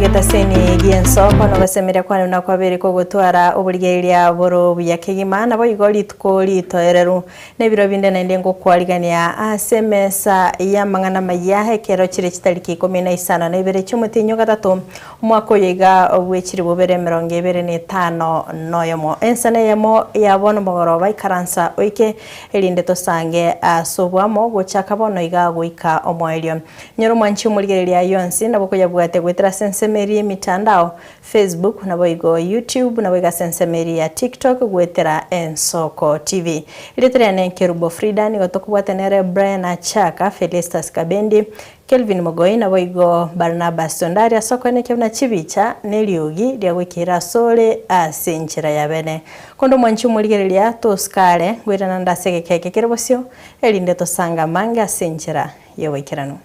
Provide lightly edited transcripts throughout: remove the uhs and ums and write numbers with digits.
Egetaseni gi'ensoko nogosemeria kwane buna kwabeire kogotwara oborigereria bore obuya kegima, naboigo rituko ritoereru. Na ebiro binde naende ngokwarigania ase emesa y'amang'ana amaya ekero chire chitariki ikomi na isano na ibere chi'omotienyi o gatato, omwaka oyo iga bwe chilifu bibere emerongo ebere na etano na oyomo. Ensana eyemo ya bono mogoroba ikaransa oike, erinde tosange ase oboamo gochaka bono iga goika omoerio. Nyora omwanchi omorigereria ayio onsi nabo okoyabwatia goetera ase ensemo eria y'emitandao, Facebook, naboigo YouTube, naboigo ase ensemo eria ya TikTok goetera Ensoko TV. Erieta riane Nkerubo Frida, nigo tokobwate nere Brian Achaka, Felistus Kabendi, Kelvin Mogoi, naboigo Barnabas Ondari ase okoenekia buna chibicha na eriogi ria goikera asore ase enchera ya bene. Konde omwanchi omorigereria tosikare, ngoirana nde ase egeka eke kere bosio, erinde tosange amange ase enchera y'oboikeranu.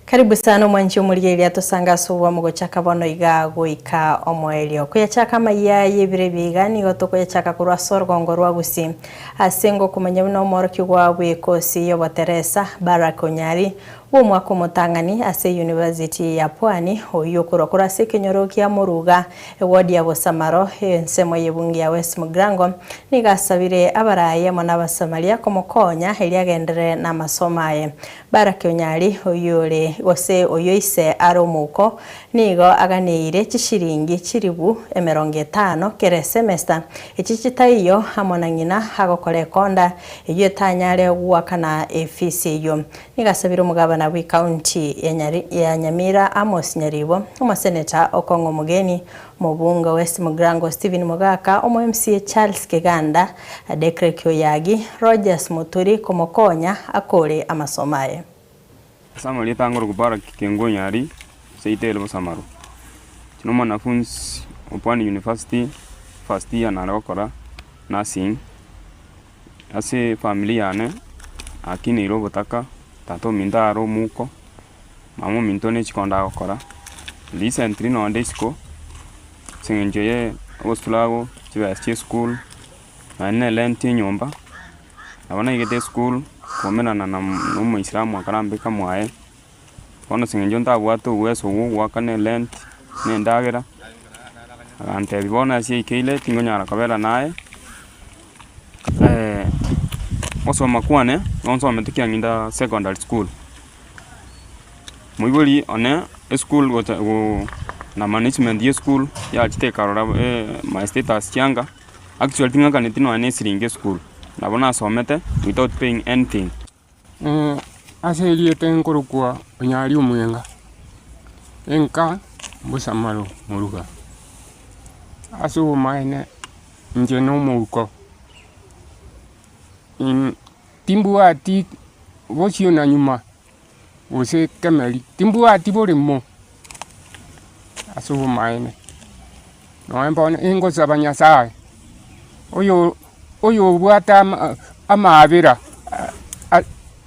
Karibu sana omwanchi omorigereria tosange ase oboamo gochaka bono iga goika omoerio. Koyachaka amaiya y'ebiro ebi iga nigo tokoyachaka korwa ase orogongo rwa Gusii ase ngokomanya buna omworokigwa bw'ekosi y'oboteresa Barrack Onyari bw'omwaka omotang'ani ase University ya Pwani oyio okorwa korwa ase ekenyoro kia Moruga eward ya Bosamaro ensemo y'ebunge ya West Mugrango nigo asabire abaraai amo n'Abasamaria komokonya erio agenderere namasomo aye. Baraki Onyari oyio ore gose oyio ise are omouko nigo aganeire chishiringi chilifu emerongo etano kera esemester echi chitaiyo amo na ng'ina agokora ekonda eyio etanyare goakana efisi eyio. Nigo asabire omogabana bw'ecounty ya Nyamira Amos Nyaribo, omoseneta Okong'o Omogeni, omobunge West Mugirango Stephen Mogaka, omo MCA Charles Kiganda, Decrick Oyagi, Rogers Muturi komokonya akore amasomo aye. Ase amarieta angorokwa Barak Kengo Onyari, seito ere Bosamaro. Inche nomwanafunsi o Pwani University, first year nare gokora nursing. Ase efamiri yane, nakineire obotaka, tata ominto are omouko, mama ominto ne chikondo agokora, recently nonde isiko, ase eng'encho ya ogostruggle, chibesa chia esukuru, nonye na erent ya enyomba, nabo naigete esukuru, nkaumerana na na omoisilamu akarambeka mwaye, bono ase eng'encho ntabwate obuweso bwa ogoakana erent, na endagera, agantebia bono ase yaikeire tingonyara kobera naye. Gosoma kwane nigo nsomete Kiang'inda secondary school, moibori one esukuru gocha go na management ya esukuru yachete ekarora my status chianga, actually ting'akaneti nonya na esiringi esukuru, nabo nasomete without paying anything. Ase erieta nkorokwa Onyari Omwenga, enka Bosamaro Moruga. Ase obomaene inche nomouko, timbwati bosio na nyuma gose kemeri, timbwati boremo ase obomaene. Nonya bono ingosaba Nyasaye, oyo oyobwate ama amaabera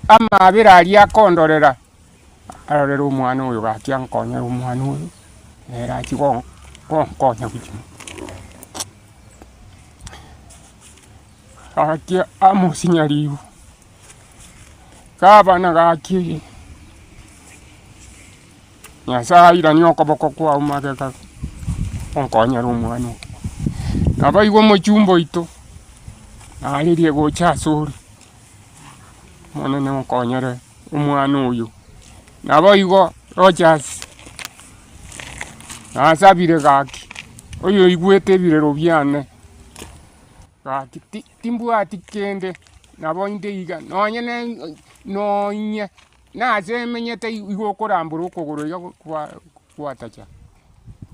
amaabera aria akondorera, arorere omwana oyo gaki ankonyere omwana oyo, nere achie gon gonkonya buya. Gaki amosi nyaribo, gabana gaki Nyasae airanie okoboko kwao magega onkonyere omwana oyo. Naboigo omochumba oito naririe gocha asore, Omonene onkonyere omwana oyo. Naboigo Rogers nasabire gaki, oyoigwete ebirero biane gaki ti timbwati kende nabo inde iga nonye ne nonye. Nase emenyete igo okorambora okogoro iga gwatacha,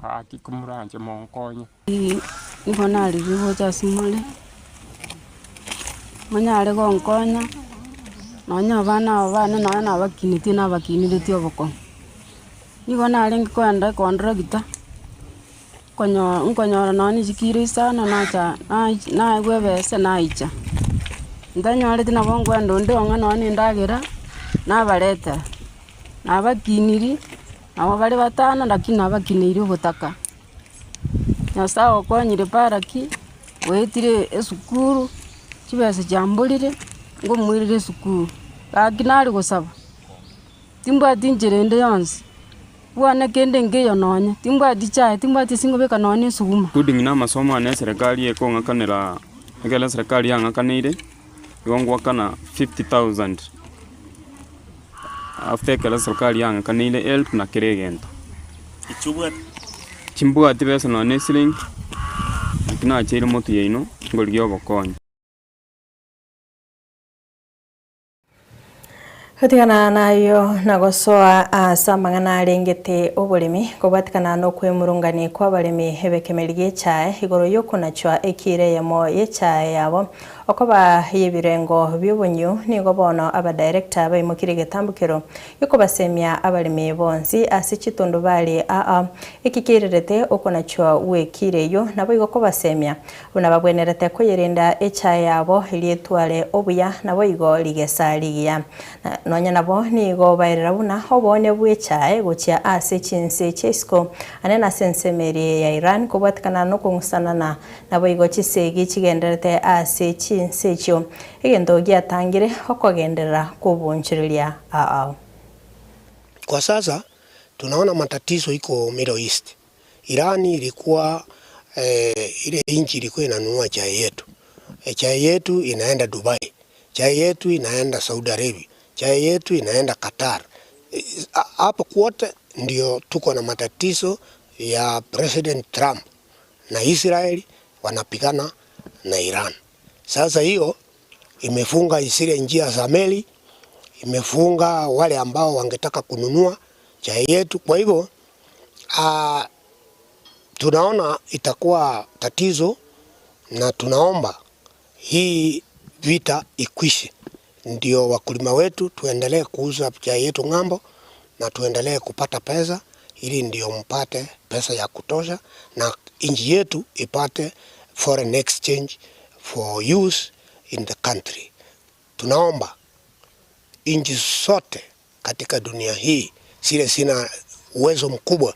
gaki komoranche monkonye. Nigo narigia gocha ase more, monyare gonkonya, nonye abana aba bane nonye nabakinetie nabakineretie obokong'u. Nigo narenge kogenda econtractor, nkonyo nkonyora nonye na chikiro isano nacha naegwa ebesa naicha. Ntanyoreti nabo nkoenda onde ong'e nonye na endagera, nabaretera, nabakiniri. Nabo bare batano lakini nabakineirie obotaka. Nyasae okonyire Baraki, oetire esukuru, chibesa chiamborire, ngomoirera esukuru. Gaki nare gosaba, timbwati nchera ende yonsi, bwane kende nkeiyo nonye, timbwati chae, timbwati ase ngobeka nonye na esuguma. Including na amasomo ane eserekari ekong'akanera, ekero eserekari yang'akaneire, igo ngoakana 50,000 after ekero eserekari yang'akaneire help na kera egento. Chimbwati besa nonya na esiringi, naki nacheire motwe yaino ngorigia obokonyi. Gotigana nayio na gosoa ase amang'ana arengete oboremi, kobwatikana nokwemurungani kw'abaremi b'ekemeri gi'echae igoro y'okonachwa ekiira eyemo y'echae yabo okoba y'ebirengo bi'obonyio, nigo bono abadirector baimokirie egetambokero gi'okobasemia abaremi bonsi ase chitundubari aa eki keirerete okonachwa gw'ekiira eyio, naboigo kobasemia Buna bagwenerete koyerenda echae yabo eria etware obuya, naboigo rigesa rigiya. Na nonya nabo nigo baerera buna oboonia bw'echae gochia ase chinse chia isiko, ane nase ensemo eria ya Iran kobwatikana nokong'usanana, naboigo chisegi chigendererete ase chinse echio, egento giatangire okogenderera kw'oboonchoreria ao. Kwa sasa tunaona matatizo iko Middle East. Iran ilikuwa ile nchi ilikuwa inanunua chai yetu. Chai yetu inaenda Dubai, chai yetu inaenda Saudi Arabia, chai yetu inaenda Qatar. Hapo kwote ndio tuko na matatizo ya President Trump na Israel wanapigana na Iran. Sasa hiyo imefunga zile njia za meli, imefunga wale ambao wangetaka kununua chai yetu. Kwa hivyo tunaona itakuwa tatizo na tunaomba hii vita ikwishe, ndio wakulima wetu tuendelee kuuza chai yetu ng'ambo na tuendelee kupata pesa ili ndio mpate pesa ya kutosha na nchi yetu ipate foreign exchange for use in the country. Tunaomba nchi zote katika dunia hii zile zina uwezo mkubwa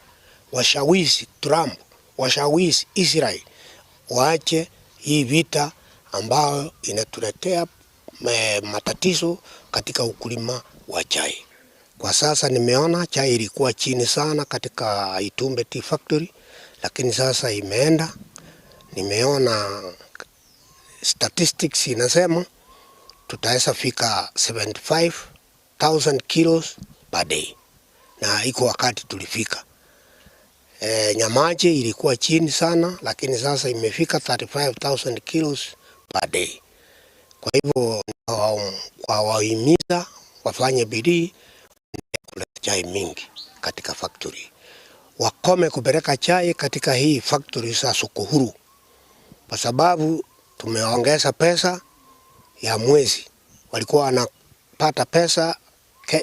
washawishi Trump, washawishi Israel waache hii vita ambayo inatuletea matatizo katika ukulima wa chai. Kwa sasa nimeona chai ilikuwa chini sana katika Itumbe Tea Factory, lakini sasa imeenda. Nimeona statistics inasema tutaweza fika 75,000 kilos per day, na iko wakati tulifika. Nyamache ilikuwa chini sana, lakini sasa imefika 35,000 kilos per day. Kwa hivyo kwa wahimiza wafanye bidii kuleta chai mingi katika factory, wakome kupeleka chai katika hii factory za soko huru, kwa sababu tumeongeza pesa ya mwezi. Walikuwa wanapata pesa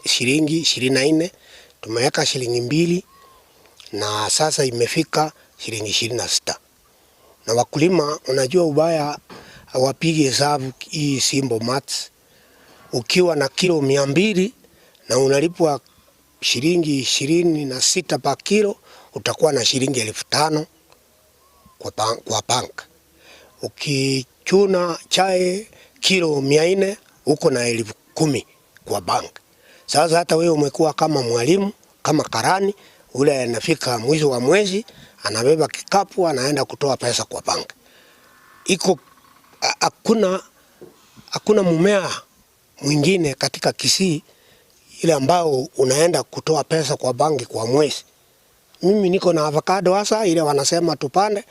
shilingi 24, tumeweka shilingi 2 na sasa imefika shilingi 26. Na wakulima, unajua ubaya wapige hesabu hii simple maths. Ukiwa na kilo 200 na unalipwa shilingi 26 pa kilo, utakuwa na shilingi 5,000 kwa bank. Ukichuna chai kilo 400 uko na 10,000 kwa bank. Sasa hata wewe umekuwa kama mwalimu, kama karani, ule anafika mwisho wa mwezi anabeba kikapu anaenda kutoa pesa kwa bank. Hakuna mmea mwingine katika Kisii ile ambao unaenda kutoa pesa kwa banki kwa mwezi. Mimi niko na avocado hasa ile wanasema tupande,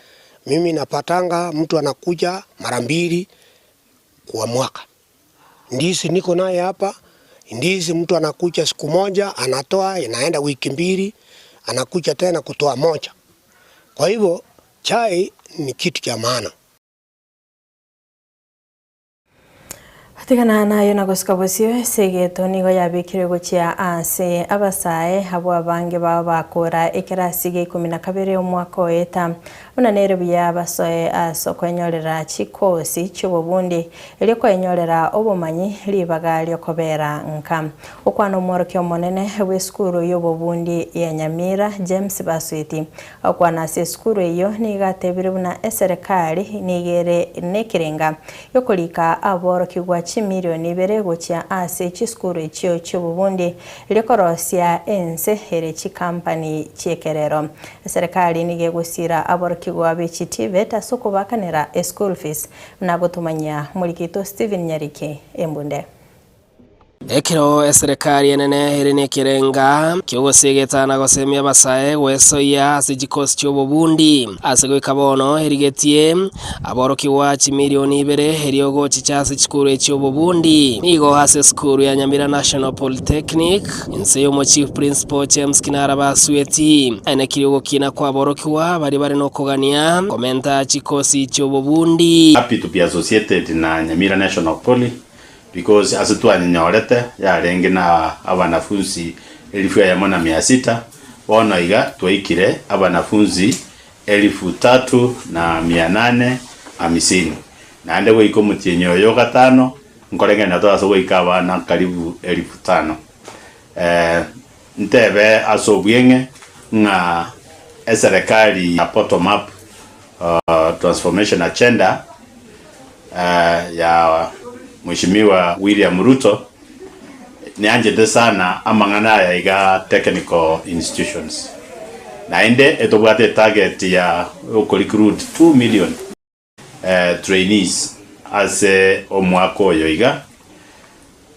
mimi napatanga mtu anakuja mara 2 kwa mwaka. Ndizi niko naye hapa, ndizi mtu anakuja siku moja anatoa, inaenda wiki 2, anakuja tena kutoa moja. Kwa hivyo chai ni kitu cha maana. Tigana nayo na gosuka bosio, esegeto nigo yabekirwe gochia aase abasae abwo abange bao bakora ekerasi gia ikomi na kabere omwaka oeta. Buna nere buya basoe ase okwenyorera chikosi chi'obobundi, erio kwenyorera obomanyi ribaga ri'okobera nka. Okwana omworokia omonene bw'esukuru y'obobundi ya Nyamira, James Basweti, Okwana ase esukuru eyio nigo atebire buna eserekari nigo ere nekerenga gi'okorika aborokigwa chimilioni ibere gochia ase chisukuru echio chi'obobundi erio korosia ense ere chikampani chi'ekerero. Eserekari nigo egosira aborokigwa be chiTVET ase okobaakanera eschool fees buna agotomanyia morikito Stephen Nyariki Embunde. Ekero eserekari enene ere nekerenga ki'ogosegeta na gosemia abasae gwesoyia ase chikosi chi'obobundi, ase goika bono erigetie aborokigwa chimilioni ibere erio gochicha ase chikuru echi'obobundi. Nigo ase esukuru ya Nyamira National Polytechnic, inse y'omo-chief principal James Kinara Basweti, aenekirie ogokina kw'aborokigwa baria bare nokogania komenta chikosi chi'obobundi. Happy to be associated na Nyamira National Poly Because ase twanyenyorete yarenge na abanafunsi elifu eyemo na mia sita, bono iga twaikire abanafunsi elifu tatu na mia nane hamisini. Naende goika omotienyi oyo o gatano nkoreng'ana toase goika abana karibu elifu tano. Eh, ntebe ase obweng'e ng'a eserekari ya bottom up transformation agenda ya Mheshimiwa William Ruto nianchete sana amang'ana aya iga technical institutions. Naende etobwate etarget ya okorecruit 2 million trainees ase omwaka oyo iga,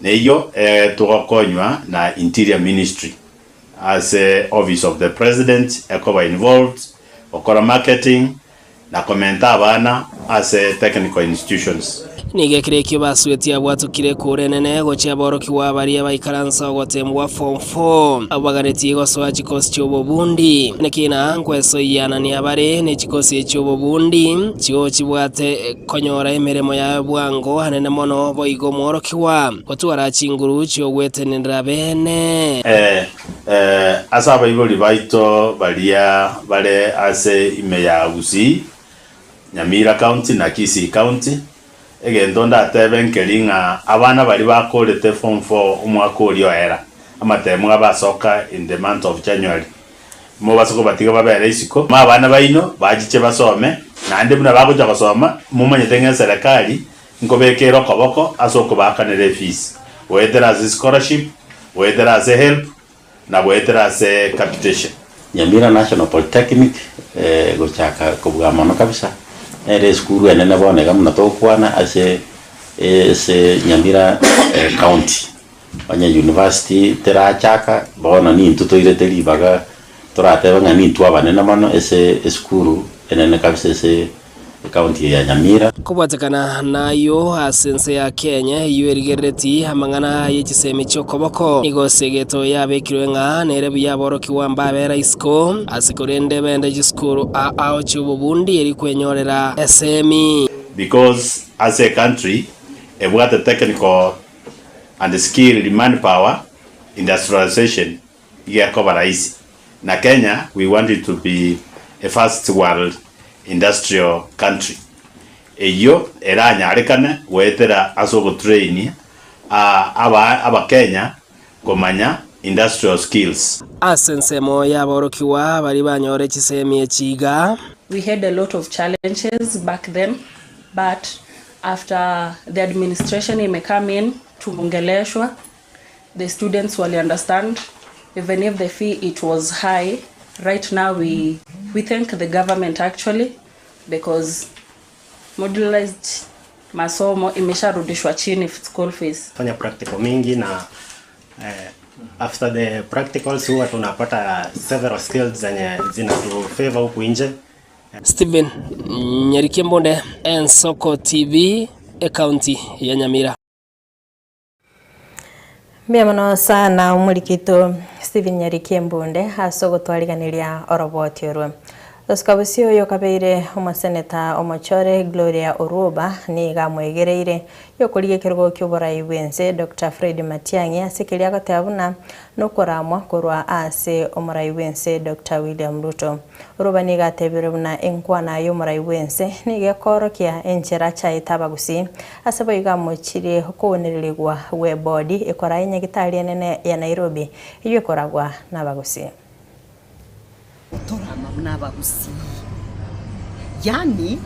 neyio togokonywa na Interior Ministry ase Office of the President ekoba involved gokora marketing na komenta abana ase technical institutions. Nigo ekero ekio basuetie abwatokire ekura enene gochia aborokigwa baria baikaransa ogoteemwa form four, abwo baganetie gosoa chikosi chi'obobundi. Nekina nkwesoianania bare ne chikosi chi'obobundi, chigochibwate konyora emeremo yaye bwango anene mono boigo omworokigwa gotwara chinguru chi'ogwetenenera bene. Ee, ase abaibori baito baria bare ase ime ya Gusii, Nyamira County na Kisii County, egento ndatebe nkeri ng'a abana baria bakorete form four omwaka oria oera, amatemo abo asoka in the month of January, mobase kobatiga babere isiko, mo abana baino bachiche basome, naende buna bagocha gosoma, momanyete ng'a eserekari nkobeka ere okoboko ase okobaakanera efees, goetera ase scholarship, goetera ase help, na goetera ase capitation. Nyamira National Polytechnic gochaka kobua mono kabisa, nere esukuru enene bono iga buna togokwana ase ase Nyamira county. Onye university terachaka, bono nintwe toirete ribaga toratebe ng'a nintwe abanene mono ase esukuru enene kabisa ase Ekaunti eye ya Nyamira. Kobwatekana nayio ase ense ya Kenya eyio erigerereti amang'ana ye chisemi chi'okoboko, nigo esegeto yabekirwe ng'a nere buya aborokigwa mbabera isiko ase korende bende chisukuru ao chi'obobundi eri kwenyorera esemi. Because as a country ebwate technical and skilled manpower, industrialization igekoba rahisi. Na Kenya we want it to be a first world industrial country. Eyio eranyarekane goetera ase ogotrain aba abakenya komanya industrial skills. Ase ensemo y'aborokigwa baria banyore chisemi echi iga. We had a lot of challenges back then but after the administration ime come in tumeongeleshwa the students wali understand even if the fee it was high right now we, we thank the government actually because modularized masomo imesharudishwa chini school fees. Fanya practical mingi na eh, after the practicals huwa tunapata several skills zenye zinatu favor huku nje. Stephen Nyarikie Mbunde, Ensoko TV, Ekaunti ya Nyamira. Mbuya mono sana omorikito Stephen Nyariki Embunde ase ogotwariganeria oroboti orwo. Oscar Busia oyo okabeire omoseneta omochore Gloria Orwoba nigo amwegereire yokorigia ekerogo ki'oborai bw'ense Doctor Fred Matiang'i ase keria agoteba buna nokoramwa korwa ase omorai bw'ense Doctor William Ruto. Orwoba nigo atebire buna enkwana y'omorai bw'ense nigo ekoorokia enchera achaete abagusii ase boigo amochirie okounererigwa gw'ebodi ekorae nyagitari enene ya Nairobi eyio ekoragwa nabagusii. Otorama buna abagusii. Yaani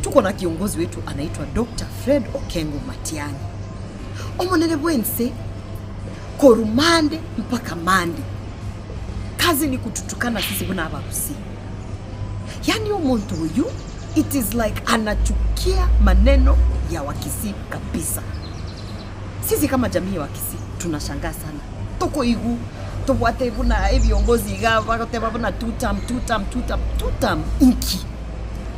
tuko na kiongozi wetu anaitwa Doctor Fred Okengo Matiang'i. Omonene bwense koru mande mpaka mande kazi ni kututukana sisi buna abagusii. Yaani omonto oyu it is like anachukia maneno ya wakisii kabisa. Sisi kama jamii ya Wakisii tunashangaa sana tokoigwa tobwate buna ebiongozi iga bagoteba buna two term, two term, two term, two term inki?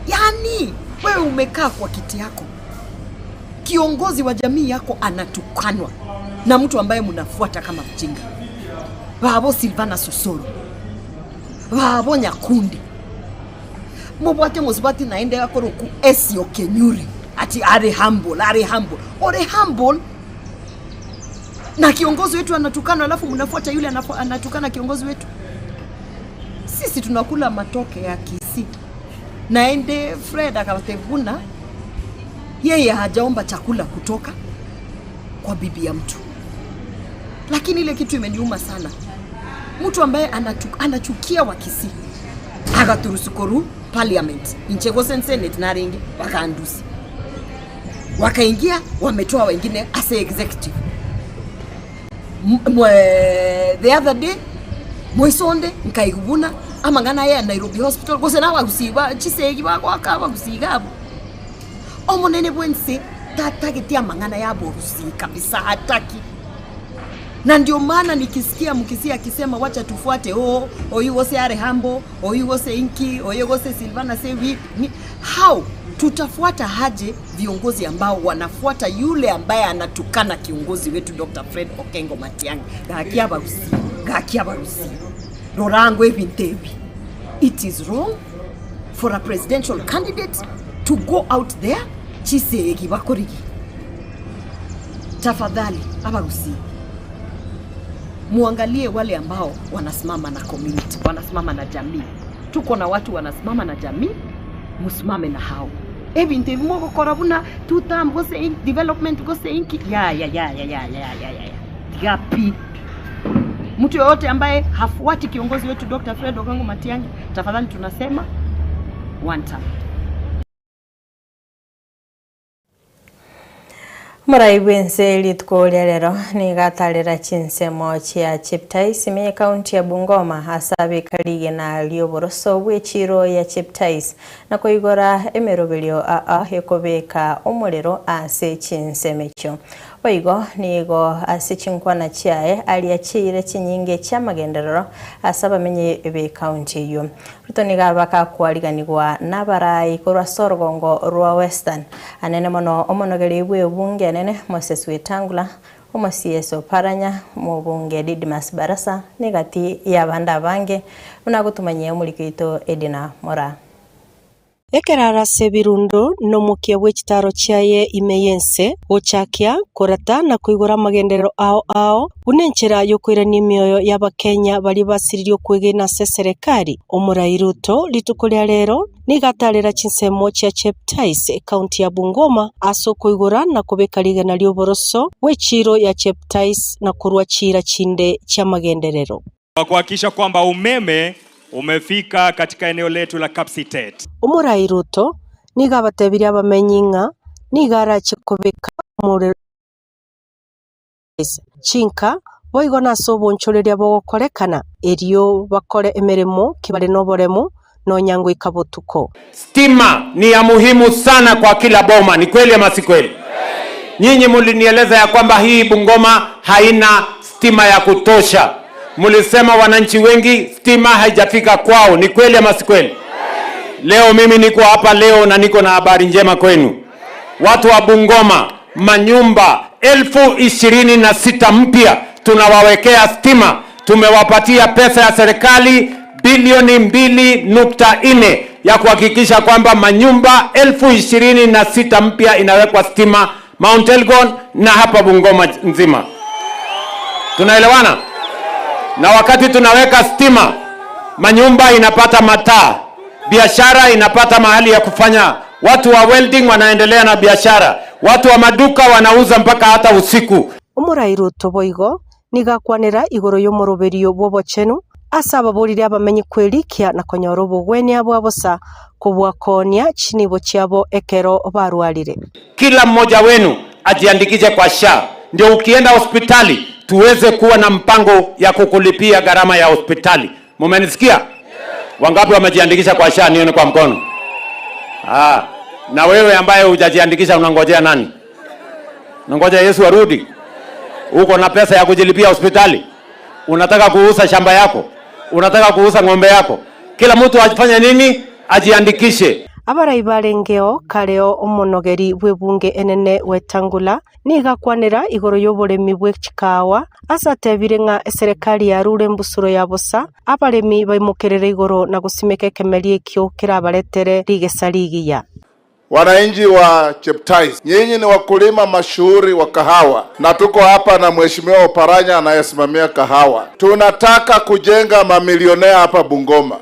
Yaani wewe umekaa kwa kiti yako, kiongozi wa jamii yako anatukanwa na mtu ambaye mnafuata kama mjinga. Babo Silvanus Osoro, babo Nyakundi, mobwate omosubati naende akorokwa Esio Kenyuri ati are humble, are humble. Ore humble na kiongozi wetu anatukana, alafu mnafuata yule anatukana kiongozi wetu. Sisi tunakula matoke ya Kisii. Naende Fred akatebuna yeye hajaomba chakula kutoka kwa bibi ya mtu, lakini ile kitu imeniuma sana, mtu ambaye anachukia Wakisii agaturusukoru parliament inche gose senate narenge bakandusi wakaingia wametoa wengine as executive the other day moisonde nkaigubuna amang'ana aya ya Nairobi hospital gose nabagusii ba chisegi bagoaka abagusii iga abwo omonene bwense tatageti amang'ana ya abogusii kabisa hataki na ndio maana nikisikia mkisii akisema wacha tufuate oh oyu gose are humble oyu gose inki oyo gose Silvanus ewi ni how tutafuata haje viongozi ambao wanafuata yule ambaye anatukana kiongozi wetu Dr. Fred Okengo Matiang'i gaki abagusii gaki abagusii rorango ebinto ebi it is wrong for a presidential candidate to go out there chisegi bakorigi tafadhali abagusii muangalie wale ambao wanasimama na community, wanasimama na jamii. Tuko na watu wanasimama na jamii, musimame na hao. Ebinto ebi mogokora buna two term gose ink development gose inki yaya yaya yaya yaya yaya tiga pi. Mtu yoyote ambaye hafuati kiongozi wetu Dr. Fred Okengo Matiang'i, tafadhali tunasema one term. Omorai bw'ense rituko ria rero nigo atarera chinsemo chia Cheptais ime y'ekaunti ya Bungoma ase abeka rigena ri'oboroso bw'echiro ya Cheptais na koigora emeroberio aa ekobeka omorero ase chinsemo echio. Boigo nigo ase chinkwana chiaye aria chiire chinyinge chi'amagenderero ase abamenyi b'ekaunti eyio. Ruto nigo abakakwariganigwa nabarai korwa ase orogongo rwa Western, anene mono omonogeri bw'ebunge enene Moses Wetangula, Omosiesi Oparanya, omobunge Didmus Barasa, na egati y'abande abange, buna agotumanyia omoriki oito Edina Moraa. Ekero arase ebirundo nomokia bwe chitaaro chiaye ime y'ense, gochakia, korata na koigora amagenderero ao ao, buna enchera y'okoirania emioyo y'Abakenya baria basiririe okwegena ase eserekari, Omorai Ruto rituko ria rero nigo atarera chinsemo chia Cheptais, ekaunti ya Bungoma, ase okoigora na kobeka rigena ri'oboroso bw'echiiro ya Cheptais na korwa chiira chinde chi'amagenderero. Kwa kuhakikisha kwamba umeme umefika katika eneo letu la Kapsitet. Omorai Ruto nigo abatebirie abamenyi ng'a nigo arache kobeka omorero chinka boigo nase obonchoreria bogokorekana erio bakore emeremo kibare noboremu nonya ngoika botuko. Stima ni ya muhimu sana kwa kila boma, ni kweli ama si kweli? Nyinyi mulinieleza ya kwamba hii Bungoma haina stima ya kutosha. Mulisema wananchi wengi stima haijafika kwao, ni kweli ama si kweli? Leo mimi niko hapa leo na niko na habari njema kwenu. Watu wa Bungoma, manyumba 26,000 mpya tunawawekea stima. Tumewapatia pesa ya serikali bilioni 2.4 ya kuhakikisha kwamba manyumba 26,000 mpya inawekwa stima Mount Elgon na hapa Bungoma nzima. Tunaelewana? Na wakati tunaweka stima, manyumba inapata mataa, biashara inapata mahali ya kufanya, watu wa welding wanaendelea na biashara, watu wa maduka wanauza mpaka hata usiku. Omorai Ruto boigo nigo akwanera igoro y'omoroberio bw'obochenu ase ababorire abamenyi kwerikia na konyora obogwenia bwa bosa kobua koonia chinibo chiabo ekero barwarire. Kila mmoja wenu ajiandikishe kwa SHA, ndio ukienda hospitali tuweze kuwa na mpango ya kukulipia gharama ya hospitali. Mumenisikia? Wangapi wamejiandikisha kwa SHA? Nione kwa mkono. Ah, na wewe ambaye hujajiandikisha unangojea nani? Unangoja Yesu arudi? Uko na pesa ya kujilipia hospitali? Unataka kuuza shamba yako? Unataka kuuza ng'ombe yako? Kila mtu afanye nini? Ajiandikishe. Abarai barengeo kareo omonogeri bw'ebunge enene Wetangula nigo akwanera igoro y'oboremi bwe chikawa ase atebire ng'a eserekari yarure embusuro ya bosa abaremi baimokerere igoro na gosimeka ekemeri ekio kerabaretere rigesa rigiya. Wananchi wa Cheptais, nyinyi ni wakulima mashuhuri wa kahawa, na tuko hapa na Mheshimiwa Oparanya anayesimamia kahawa. Tunataka kujenga mamilionea hapa Bungoma.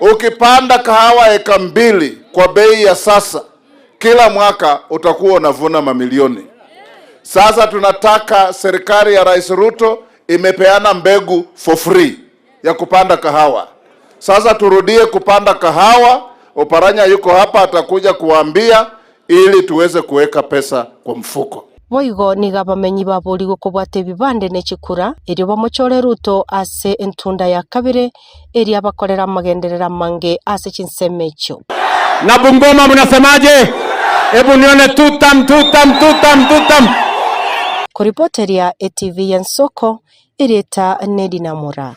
Ukipanda kahawa eka 2 kwa bei ya sasa, kila mwaka utakuwa unavuna mamilioni. Sasa tunataka serikali ya Rais Ruto imepeana mbegu for free ya kupanda kahawa. Sasa turudie kupanda kahawa. Oparanya yuko hapa, atakuja kuambia ili tuweze kuweka pesa kwa mfuko. Boigo nigo abamenyi baborigwe kobwata ebibande ne chikura erio bamochore Ruto ase entunda ya kabere eria abakorera amagenderera mange ase chinsemo echio. Na Bungoma mnasemaje? Hebu nione tutam tutam tutam tutam. Koripoteria ETV ya Nsoko ereta Nedina Mura.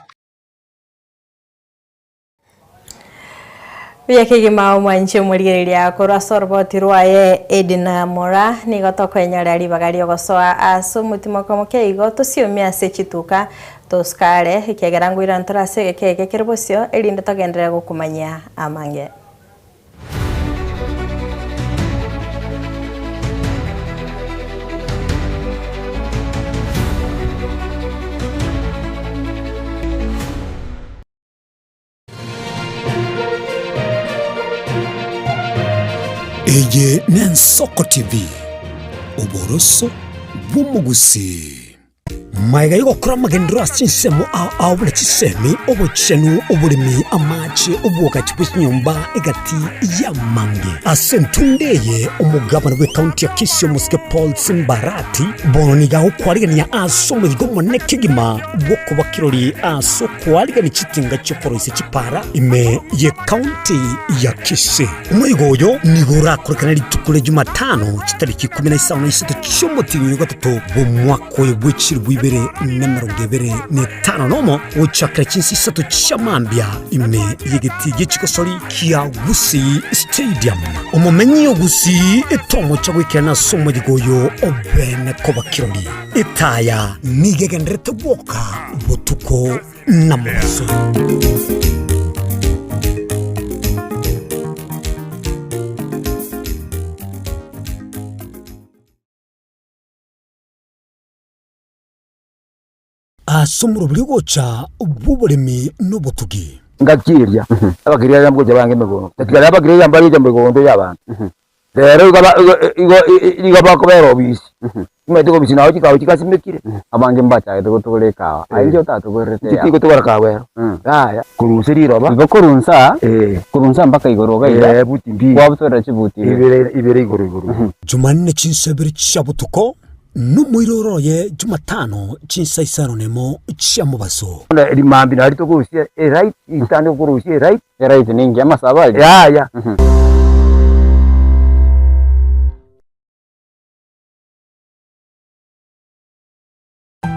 Buya kegima omwanche omorigereria korwa ase oroboti rwaye Edna Mora nigo tokoenyora ribaga riogosoa ase omotimoko moke igo tosiomia ase chituka tosikare ekiagera ngoira ntore ase egeke eke kere bosio erinde togenderere gokumanyia amange. Eye n'Ensoko TV, oboroso bw'omogusii. Magega y'ogokora amagenderero ase chinsemo ao ao buna chisemi, obochenu, oboremi, amache, obwogachi bwe chinyomba egati y'amange. Ase entunda eye, omogabana bw'ekaunti ya Kisii omosike Paul Simbarati bono nigo agokwarigania ase omoyigo omonene kegima bw'okoba kirori ase okoarigania chitinga chi'okoroisia chipara ime y'ekaunti ya Kisii. Omoigo oyo nigo orakorekane rituko ria Jumatano chitariki ikomi na isano na isato chi'omotienyi oyo gatato bw'omwaka oyo bwe chilifu ibere na emerongo ebere na etano nomo, gochakera chinsa isato chia mambia ime y'egetii gie chigosori kia Gusii Stadium. Omomenyi o Gusii tomocha goikerana ase omoyigo oyo obene koba kirori. Etaya nigo egendererete gwoka botuko na mobaso. Ase omorobiri ogocha bw'oboremi na obotugi. Ngaki eria, abakiria aria mgocha bange emegondo, tatigari abakiria aria mbariche emegondo y'abanto. Rero igo ba- igo igo igo bakobera obisi, omanyete obisi nabo chikawa chigasimekire. Abange mbachagete gotugora ekawa, aye inche otatogorerete Inche eyao. tigotogora kawa ero, yaya. Korunsa riroba. Igo korunsa, Eh. korunsa mpaka igoro iga iga, Eh, buti mbili. kwabutorera chibuti ibere. Ibere ibere igoro igoro. Jumanne chinsa ibere chia botuko, Nomoiroro oye Jumatano chinsa isano nemo chia mobaso. Bono rimambia nario tokorusia eright, intande okorusia eright. Eright ninki? Amasabo aria? Yaya.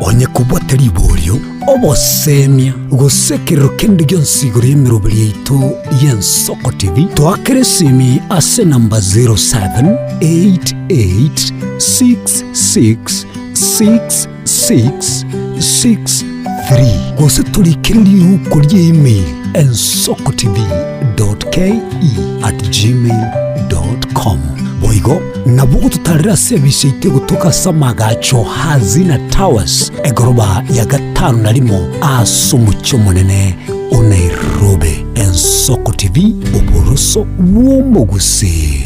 Onye kobwate riborio, obosemia, gose ekerero kende gionsi igoro y'emeroberi yaito y'Ensoko TV, toakere esimi ase enamba 0788 66 66 64. 3 gose torikere riruko ria email ensokotv.ke@gmail.com. Boigo nabo ogototarera ase ebise yaito egotoka ase amagacho Hazina Towers egoroba ya gatano na rimo ase omochie omonene o Nairobi. Ensoko TV, oboroso bw'omogusii.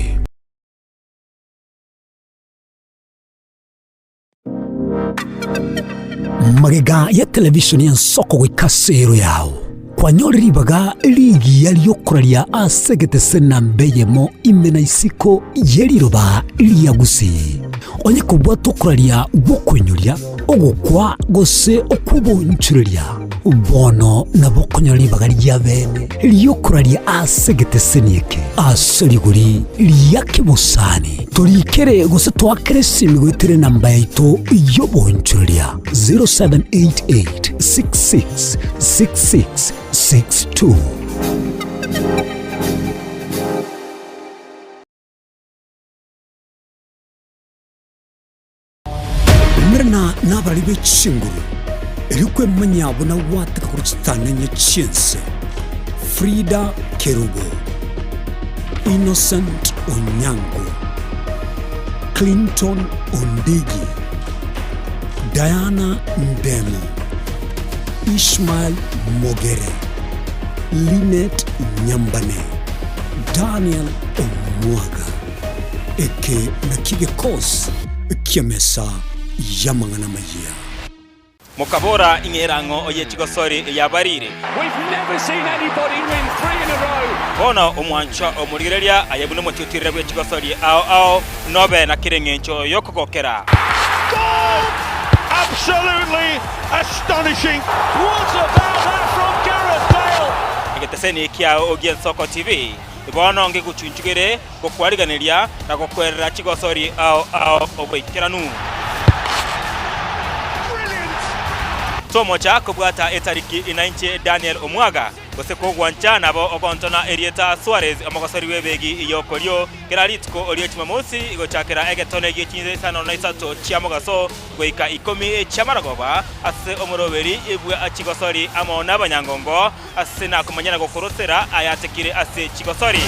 Magega ya televisheni y'ensoko goika ase ero yao, kwanyore ribaga rigiya ri'okoraria ase egetese namba eyemo ime na isiko ye riroba ria Gusii. Onye kobwate okoraria gw'okoinyoria, ogokwa gose okw'obonchureria, bono nabo okonyora ribaga ria bene ri'okoraria ase egeteseni eke ase rigori ria kebosani. Torikere gose toakere esimi goetera enamba yaito y'obonchoreria 0788 66 66 62. Umerana nabari be chinguru, erio kwemanyia buna gwateka korwa chitanenye chi'ense. Frida Kerubo, Innocent Onyango, Clinton Ondigi, Diana Ndemo, Ishmael Mogere, Linet Nyambane, Daniel Omwaga. Eke nakio gekosi ki'emesa y'amang'ana amayia. Mokabora, Ing'era ng'o oye chigosori eyabarire? Bono omwanchwa omorigereria aye buna omotiotirere bwe chigosori ao ao, nobe na kera engencho y'okogokera. Egeteseni kiao gi'Ensoko TV bono ngegochunchugere gokwariganeria na gokwerera chigosori ao ao oboikeranu. Tomocha kobwata etariki inainche Daniel Omwaga, gose kogwancha nabo ogontona erieta Suarez omogosori bw'ebegi y'okorio kera rituko rie Jumamosi gochakera egetone gie chinsa isano na isato chia mogaso goika ikomi chi'amarogoba ase omoroberi bwa chigosori amo nabanyangongo Ase nakomanya na gokorosera ayatekire ase chigosori.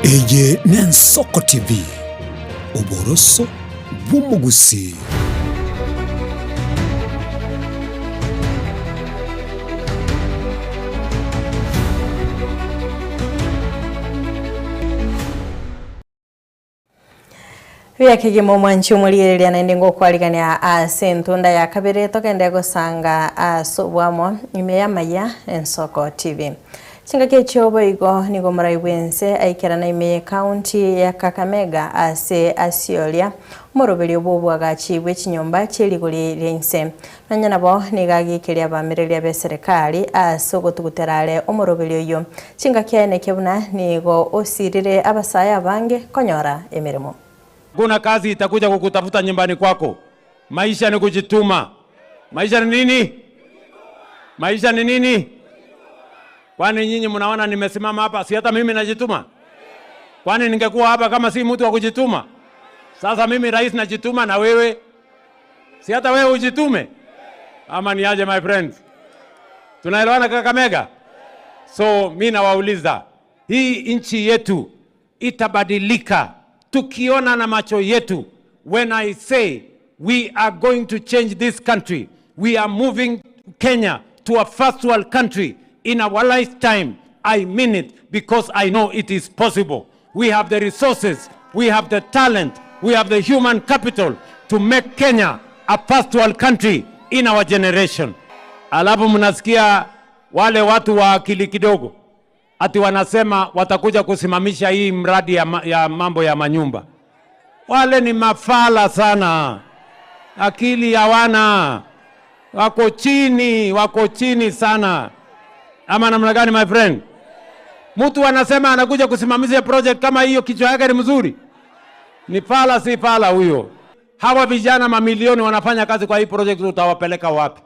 Eye n'Ensoko TV, oboroso bw'omogusii. Buya kegima omwanchi omorigereria naende ngokwarigania ase entunda ya kabere togende gosanga ase obwamo ime y'amaya Ensoko TV. Chingaki echio boigo nigo omorai bw'ense aikerana ime y'ecounty ya Kakamega ase asioria omoroberio bw'oboagachi bwe chinyomba chie rigori ria inse. Nonya nabo nigo agekeria abaamireria b'eserekari ase ogotugutera are omoroberio oyio. Chingaki aeneke buna nigo osirire abasae abange konyora emeremo. Hakuna kazi itakuja kukutafuta nyumbani kwako. Maisha ni kujituma. Maisha ni nini? Maisha ni nini? Kwani nyinyi mnaona nimesimama hapa, si hata mimi najituma? Kwani ningekuwa hapa kama si mtu wa kujituma? Sasa mimi rais najituma na wewe, si hata wewe ujitume? Ama ni aje my friends? Tunaelewana Kakamega? So mi nawauliza, hii nchi yetu itabadilika tukiona na macho yetu. When I say we are going to change this country, we are moving Kenya to a first world country in our lifetime. I mean it because I know it is possible. We have the resources, we have the talent, we have the human capital to make Kenya a first world country in our generation. Alafu mnasikia wale watu wa akili kidogo ati wanasema watakuja kusimamisha hii mradi ya, ma, ya mambo ya manyumba. Wale ni mafala sana. Akili hawana, wako chini, wako chini sana. Ama namna gani, my friend? Mtu anasema anakuja kusimamia project kama hiyo, kichwa yake ni mzuri? Ni fala, si fala huyo? Hawa vijana mamilioni wanafanya kazi kwa hii project, utawapeleka wapi?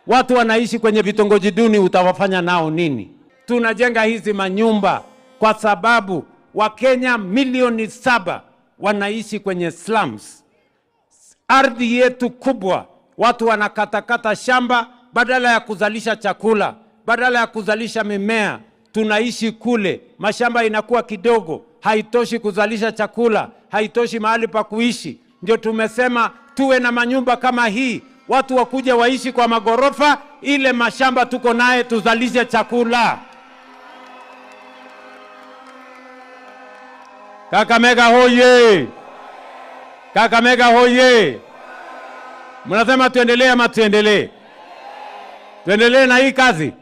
Watu wanaishi kwenye vitongoji duni, utawafanya nao nini? Tunajenga hizi manyumba kwa sababu Wakenya milioni saba wanaishi kwenye slums. Ardhi yetu kubwa, watu wanakatakata shamba badala ya kuzalisha chakula, badala ya kuzalisha mimea, tunaishi kule, mashamba inakuwa kidogo, haitoshi kuzalisha chakula, haitoshi mahali pa kuishi. Ndio tumesema tuwe na manyumba kama hii, watu wakuja waishi kwa magorofa, ile mashamba tuko naye tuzalishe chakula. Kakamega hoye! Kakamega hoye! Mnasema tuendelee ama tuendelee? Tuendelee na hii kazi?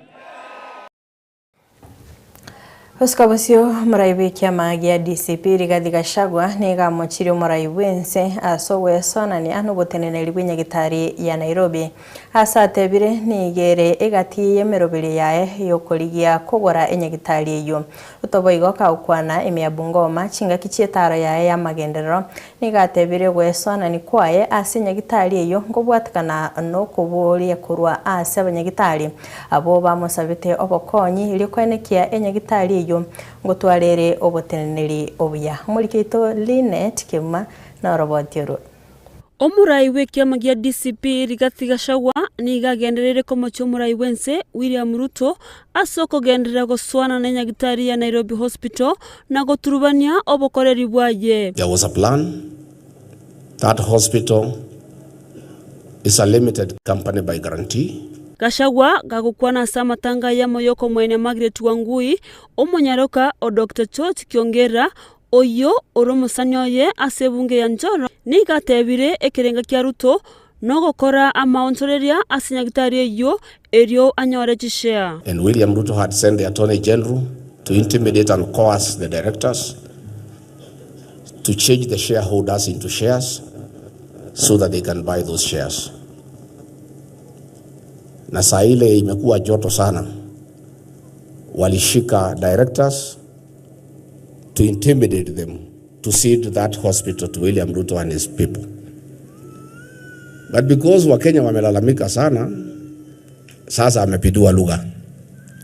Gosika bosio omorai bw'ekiama gia DCP Rigathi Gachagua nigo amochirie omorai bw'ense ase ogwesonania na oboteneneri bw'enyagitari ya Nairobi. Ase atebire nigo ere egati y'emeroberio yaye y'okorigia kogora enyagitari eyio. Otoboigo kagokwana ime ya Bungoma chingaki chi'etaro yaye y'amagenderero nigo atebire ogwesonania kwaye ase enyagitari eyio nkobwatekana nokoboria korwa ase abanyagitari Abwo bamosabete obokonyi erio koenekia enyagitari eyio ngotwara ere oboteneneri obuya. Omoriki oito Linet Kemuma noroboti orwo. Omorai bw'ekiama gia DCP Rigathi Gachagua nigo agendereire komochia omorai bw'ense William Ruto ase okogenderera gosoana nenyagitari ya Nairobi Hospital na goturubania obokoreri bwaye. There was a plan that hospital is a limited company by guarantee. Gachagua gagokwana ase amatanga ayamo y'okomoenia Margaret Wangui, omonyaroka o Doctor George Kiongera, oyio ore omosani oye ase ebunge ya Njoro, nigo atebire ekerenga kia Ruto nogokora amaonchoreria ase nyagitari eyio erio anyore chishare. And William Ruto had sent the Attorney General to intimidate and coerce the directors to change the shareholders into shares so that they can buy those shares. Na saa ile imekuwa joto sana, walishika directors to intimidate them to cede that hospital to William Ruto and his people. But because Wakenya wamelalamika sana, sasa amepindua lugha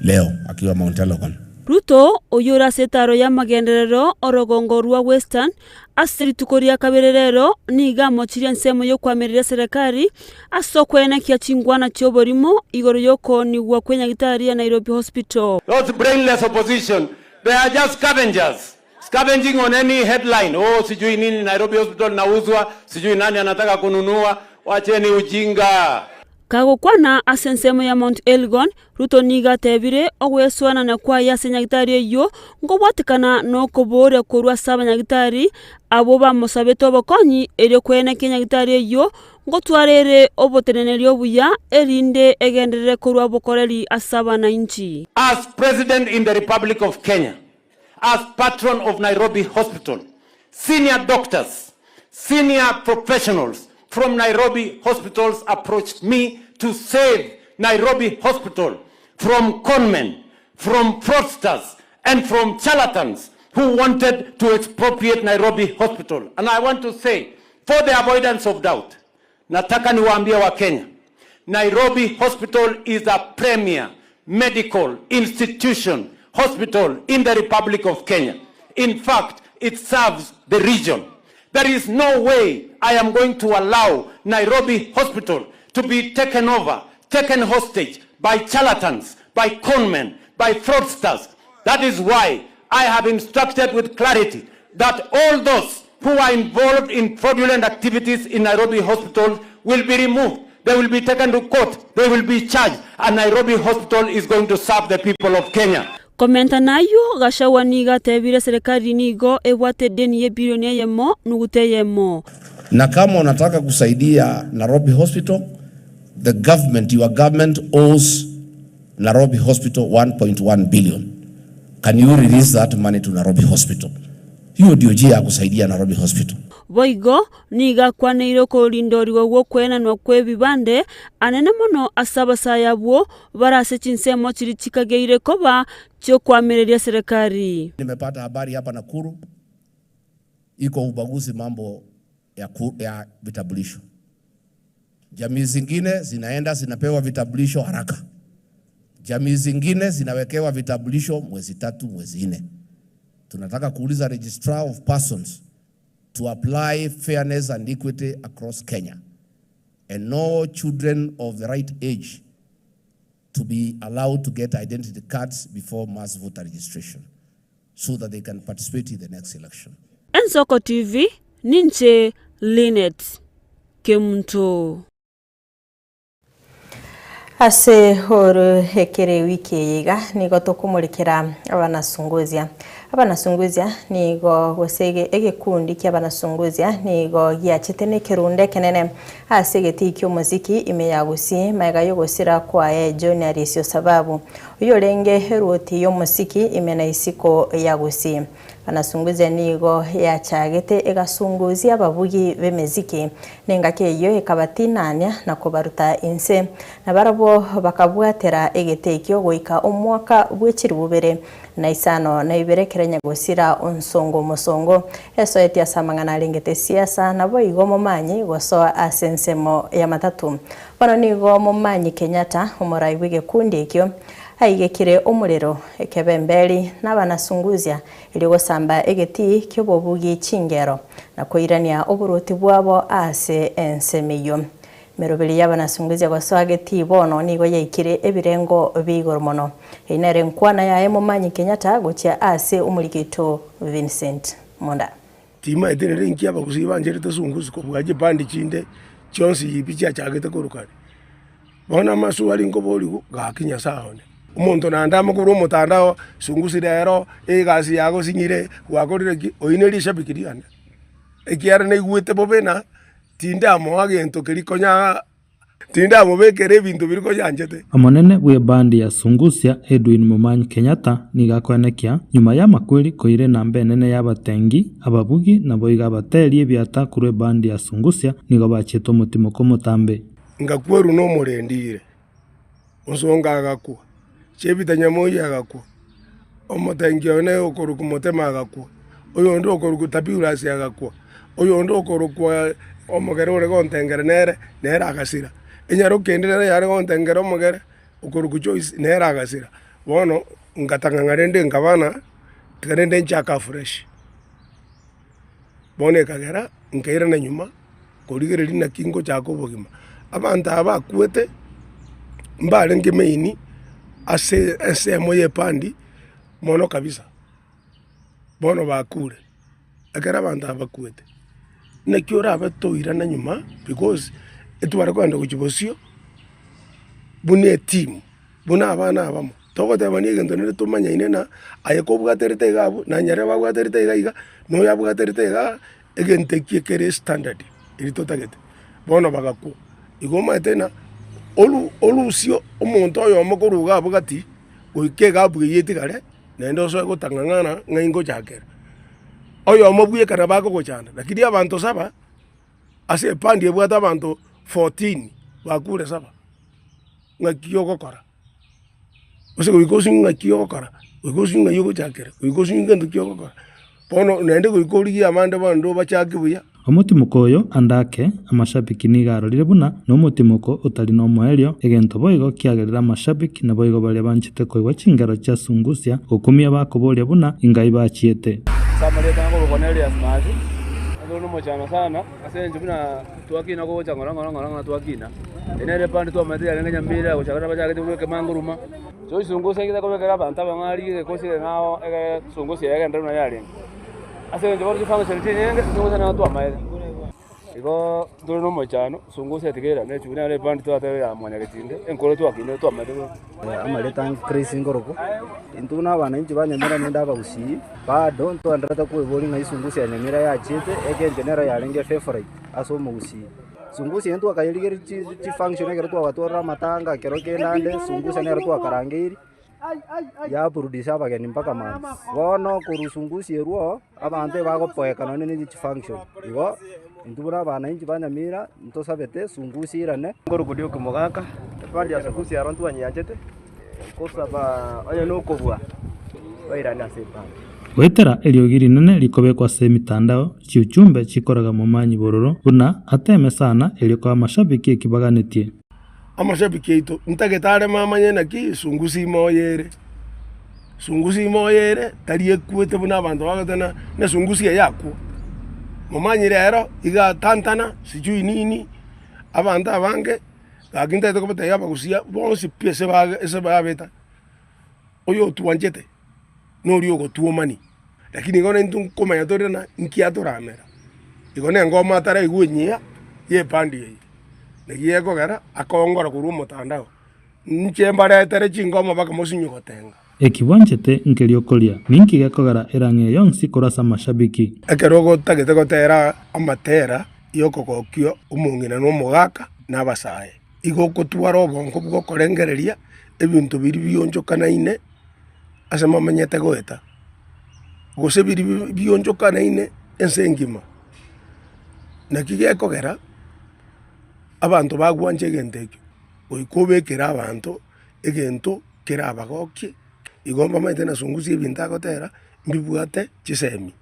leo akiwa Mount Elgon. Ruto, oyio ore ase etaaro y'amagenderero orogongo rwa Western, ase rituko ria kabere rero nigo amochirie ensemo y'okoamereria eserekari ase okwenekia chingwana chi'oborimo igoro y'okoonigwa kw'enyagitari ya Nairobi Hospital. Those brainless opposition, they are just scavengers. Scavenging on any headline. Oh, sijui nini Nairobi Hospital inauzwa, sijui nani anataka kununua. Wacheni ujinga. Kagokwana ase ensemo ya Mount Elgon, Ruto nigo atebire ogwesoanana kwaye ase nyagitari eyio nkobwatekana nokobooria korwa ase abanyagitari abwo bamosabete obokonyi erio kwenekia nyagitari eyio ngotwara ere oboteneneri obuya erinde egenderere korwa obokoreri ase abanainchi. As President in the Republic of Kenya, as patron of Nairobi Hospital, senior doctors, senior professionals from Nairobi hospitals approached me to save Nairobi Hospital from conmen, from fraudsters, and from charlatans who wanted to expropriate Nairobi Hospital. And I want to say, for the avoidance of doubt, nataka niwaambie wa Kenya, Nairobi Hospital is a premier medical institution hospital in the Republic of Kenya. In fact, it serves the region. There is no way I am going to allow Nairobi Hospital to be taken over, taken hostage by charlatans, by conmen, by fraudsters. That is why I have instructed with clarity that all those who are involved in fraudulent activities in Nairobi Hospital will be removed. They will be taken to court. They will be charged. And Nairobi Hospital is going to serve the people of Kenya. Komenta nayio, Gachagua nigo atebire eserekari nigo ebwate edeni y'ebilioni eyemo nuguta eyemo. Na kama unataka kusaidia Nairobi Hospital, the government, your government owes Nairobi Hospital 1.1 billion. Can you release that money to Nairobi Hospital? Hiyo ndio njia ya kusaidia Nairobi Hospital. Boigo nigo akwaneire okorindorigwa gw'okoenanwa kw'ebibande anene mono ase abasae abwo bare ase chinsemo chiria chikageire koba chi'okoamereria serikali. Nimepata habari hapa Nakuru iko ubaguzi mambo ya, ku, ya vitambulisho. Jamii zingine zinaenda zinapewa vitambulisho haraka, jamii zingine zinawekewa vitambulisho mwezi tatu, mwezi nne. Tunataka kuuliza Registrar of Persons to apply fairness and equity across Kenya and no children of the right age to be allowed to get identity cards before mass voter registration so that they can participate in the next election. Ensoko TV, ninche Linet Kemunto. Ase oru ekere ewiki eye iga nigo tokomorekera abanasunguzia. Abanasunguzia nigo gose egekundi kia abanasunguzia nigo giachete na ekerundu ekenene ase egetii kia omoziki ime ya Gusii magega ya ogosira kwaye John Arisio Sababu oyio orenge eruoti ya omosiki ime na isiko ya Gusii. Banasungusia nigo yachagete egasungusia ababugi b'emeziki, na engaki eyio ekabatinania na kobaruta inse, na barabwo bakabwatera egete ekio goika omwaka bwe chilifu bibere na isano na ibere ekero nyagosira onsongo omosongo esoetie ase amang'ana arengete siasa, naboigo Momanyi gosoa ase ensemo y'amatatu. Bono nigo Momanyi Kenyatta, omorai bw'egekundi ekio, Aigekire omorero, ekebemberi, na abanasungusia, erio gosamba egetii ki'obobugi chingero, na koirania oboruoti bwabo ase ensemo eyio. Emeroberi y'abanasungusia gosoa getii bono nigo yaikire ebirengo bi'igoro mono. Eyio nere enkwana yaye Momanyi Kenyatta gochia ase omoriki oito Vincent Monda. Timaete rero inki abagusii bancherete sungusi kobua chibandi chinde chionsi pi chiachagete korwa kare. Bono amaswali nkoborigwa, gaki Nyasae one, omonto naende amo korwa omotandao, sungusi rero, egasi yagosinyire, gwakorire ki, oyio ne rishabiki riane, ekiagera naigwete bobe na tindamoa gento keria konya tindamobekera ebinto biria konya anchete. Omonene bw'ebandi ya Sungusia Edwin Momanyi Kenyatta nigo akoenekia, nyuma y'amakweri koira enamba enene y'abatengi, ababugi naboigo abateri ebiata korwa ebandi ya Sungusia nigo bachiete omotimoko omotambe. Ngakwerwa nomorendi ire, Onsonga agakwa, Chebita Nyamoyia agakwa, omotengi one okorokwa Motema agakwa, oyonde okorokwa Tabiurasi agakwa, oyonde okorokwa omogere ore gontengera nere, nere agasira. Enyaroka ende nere yare gontengera omogere, okorokwa Joyce, nere agasira. Bono ngatang'ang'a rende nkaba ng'a tiga rende nchake afresh. Bono ekagera nkairana nyuma korigereria naki ngochaka obogima. Abanto aba bakwete mbarenge main ase ensemo ya epandi mono kabisa, bono bakure. Ekero abanto aba bakwete, naki orabe toirana nyuma because etware kogenda gochia bosio buna etimu. Buna abana abamo, togotebania egento naende tomanyaine ng'a aye kobwaterete iga abwo, na nyarebe abwaterete iga iga, na oyo abwaterete igaa, egento ekio ekere estandard eria totagete. Bono bagakwa, igo omanyete ng'a oru orusie omonto oyomo korwa iga abwo gati, goika egabu eywo etigare, naende osoe gotang'ang'ana ng'a ingochakera. Oyomo bweka nabo akogochanda, lakini abanto saba, ase epandi ebwate abanto 14, bakure saba. Ng'aki ogokora, gose goika osinye ng'aki ogokora, goika osinye ng'ai ogochakera, goika osinye gento ki ogokora. Bono naende goika origie abande bande obachake buya. Omotimoko oyo ande ake, amashabiki nigo arorire buna nomotimoko otari nomoerio, egento boigo kiagerire amashabiki naboigo baria banchete koigwa chingero chia Sungusia gokumia bakoboria buna ingai bachiete. Ase amarieta ng'a korokwa Nerias Maati, ase ore nomochando sana. Ase engencho buna twakina gocha ng'ora ng'ora ng'ora ng'ora twakina, eye nere epande twamaete yarenge nyamira gochaka nabachagete korwa ekemanguruma. So esungusia ekio gekobekera abanto abang'ari egekosi ekeng'ao egere esungusia eye egende buna yarenge. Ase engencho bono chifunction chinyinge, esungusia nero twamaete. Igo ntore na omoichano, esungusia tiga erane echumbi nere epande twateba ya mwanyagetinde, enkoro twakinire twamaete bobe. Amareta ang Chris Ngoroku, intwe buna abananchi ba Nyamira naende abagusii, bado ntwenderete koiboria ng'a esungusia ya Nyamira yachiete, egento nero yarenge favorite ase omogusii. Sungusia eye twakayerigereria chi chifunction ekero twagatwarire amatanga ekero kende ande, sungusia nero twakarangeiri. Yaburudisha abageni mpaka mambia. Bono korwa sungusia erwo, abanto ebagopoeka nonye ne chifunction. Igo, intwe buna abananchi ba Nyamira, ntosabete sungusia eirane. Nkoruko Duke Mogaka, ebandi ya sungusia aro ntwanyianchete, nkosaba onye nokobua bairane ase ebandi. Goetera eriogi rinene rikobekwa ase emitandao, chiuchumbe chikoraga momanyi bororo buna ateme sana erio koa amashabiki eki baganetie. Amashabiki aito, ntagete are mamanye naki sungusia moyo ere. Sungusia moyo ere, tari ekwete buna abanto bagoteba na na esungusia eye akwo. Momanyi rero, iga tantana, sijui nini, abanto abange, gaki ntagete kobatebia abagusia bonsi pi ase ba ase babeta, oyo otwanchete, noria ogotwomani, lakini igo naintwe nkomanya tore na nki atoramera. Igo na engoma ataraigwe enyiya ya epandi eye, naki gekogera akongora korwa omotandao, inche mbaretere chingoma mpaka mosinye gotenga. Eki bwanchete nkeria okoria, ninki gekogera erang'e yonsi korwa ase amashabiki? Ekero otagete gotera amatera yokogokia omong'ina na omogaka na abasae, igo okotwara obongo bw'okorengereria ebinto biria bionchokanaine ase momenyete goeta, gose biria bionchokanaine ense engima. Naki gekogera abanto bagwancha egento ekio, goika obekere abanto egento kerabagokie, igo mbamaete na sungusia ebinto agotera mbibwate chisemi,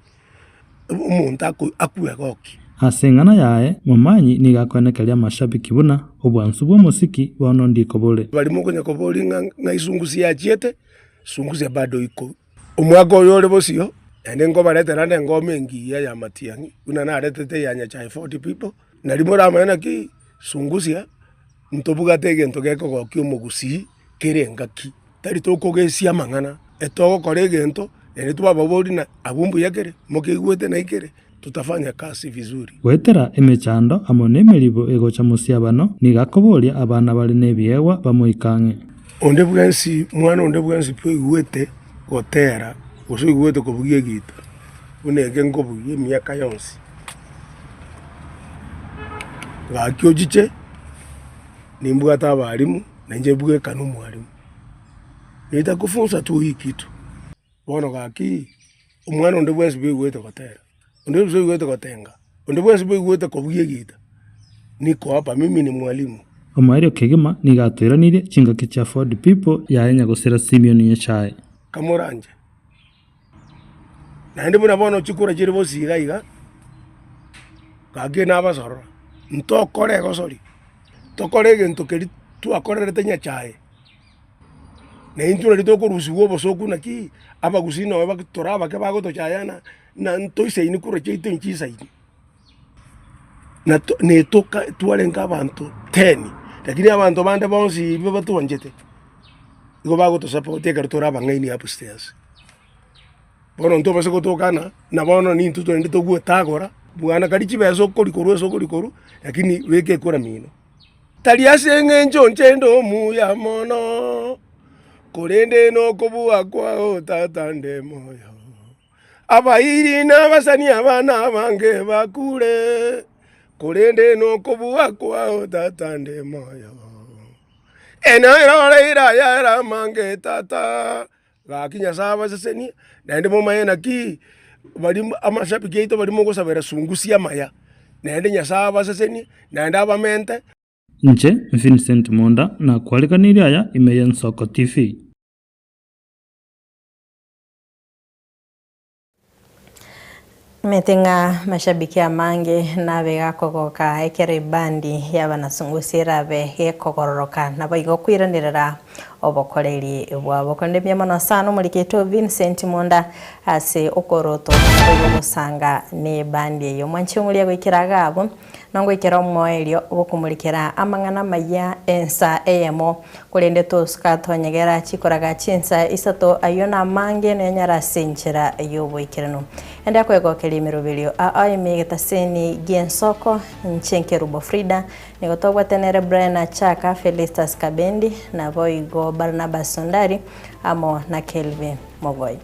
omonto ako akwegokia. Ase eng'ana yaye, Momanyi nigo akoenekeria amashabiki buna obwansu bw'omosiki bono ndiko bore. Baria mokonya koboria ng'a ng'ai sungusia yachiete, sungusia bado iko. Omwaka oyo ore bosio, naende nkobaretera naende engoma engiya ya matiang'i, buna naretete eya Nyachae 40 people, nario moramanye naki sungusia ntobwate egento gekogokia omogusii kere engaki, tari tokogesia amang'ana, etogokora egento naende twababoria na abwo mbuya kere, mokeigwete naki kere, tutafanya kazi vizuri. Goetera emechando amo nemeribo egocha mosiabano, nigo akoboria abana bare nebiegwa bamoike ang'e. Onde bwensi, mwana onde bwensi pi oigwete gotera, gose oigwete kobugia egita, buna eke nkobugia emiaka yonsi, gaki ochiche, nimbwate abalimu, na inche bweka na omwalimu. Nitakufunza tu hii kitu. Bono gaki, omwana onde bwensi bwaigwete gotera, onde bwensi bwaigwete gotenga, onde bwensi bwaigwete kobugia egita, niko hapa mimi ni mwalimu. Omoerio kegima nigo atoiranirie chingaki chia Ford People yaye nyagosira Simeon Nyachae. Kamoranche. Naende buna bono chikura chire bosio iga iga, gaki nabasorora, ntokore egosori, tokore egento keria twakorerete Nyachae. Na intwe nario tokorusigwa obosooku naki abagusii nabo bak tore abake bagotochayana, na ntoisaini kura chiaito nchisaini. Na to netoka twarenge abanto ten, lakini abanto bande bonsi ibe batwanchete, nigo bagotosupport ekero tore abang'aini upstairs. Bono ntobase gotokana, na bono nintwe twaende togwetagora, bwana karia chibesa okori korwa ase okori korwa, lakini beka ekura mino. Tari ase engencho inche nde omuya mono, korende nokobua kwao Tata nde moyo. Abairi na abasani abana abange bakure, korende nokobua kwao Tata nde moyo. Enairore iraya eramange Tata, Gaki Nyasae abasesenie, naende momanye naki baria amashabiki aito baria mogosabera sungusia amaya, naende Nyasae abasesenie, naende abamente. Inche Vincent Monda nakwariganirie aya ime y'Ensoko TV. Omanyete ng'a mashabiki amange nabe gakogoka ekero ebandi y'abanasungusia erabe gekogororoka naboigo koiranerera obokoreri bwabo. Korende mbuya mono sana omoriketwe Vincent Monda ase okoroto naboigo gosanga nebandi eye. Omwanchi omoria goikera iga abwo Nogoikera omoerio bw'okomorikera amang'ana amayia ensa eyemo, korende tosuka tonyegera chikoraga chinsa isato, ayio namange noyanyare ase enchera y'oboikeranu. Ende akwegokeria emeroberio ao ime egetaseni gi'ensoko, inche Nkerubo Frida, nigo tobwate nere Brian Achaka, Felistus Kabendi, naboigo Barnabas Sondari, amo na Kelvin Mogoi.